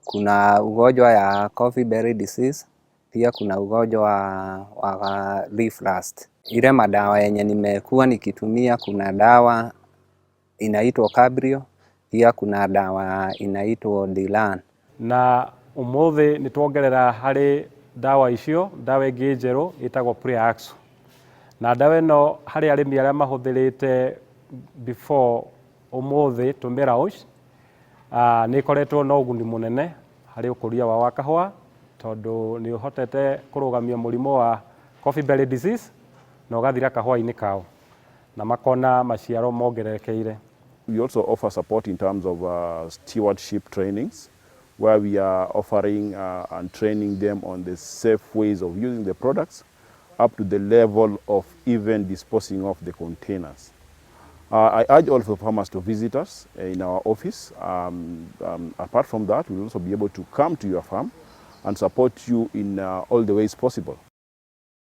Kuna ugonjwa ya coffee berry disease, pia kuna ugonjwa wa leaf rust. Ile madawa yenye nimekuwa nikitumia, kuna dawa inaitwa Cabrio, pia kuna dawa inaitwa Dilan. Na umuthi nĩ tuongerera harĩ ndawa icio ndawa ĩngĩ njerũ ĩtagwo Priaxor. Na ndawa ĩno harĩ arĩmi arĩa mahũthĩrĩte before ũmũthĩ tũmĩ launch, nĩ ĩkoretwo na ũguni mũnene harĩ ũkũria wao wa kahũa tondũ nĩ ũhotete kũrũgamia mũrimũ wa coffee berry disease na ũgathira kahũa-inĩ kao na makona maciaro mongererekeire. We also offer support in terms of stewardship trainings, where we are offering and training them on the safe ways of using the products up to the level of even disposing of the containers. I urge all the farmers to visit us in our office. Apart from that, we'll also be able to come to your farm and support you in all the ways possible.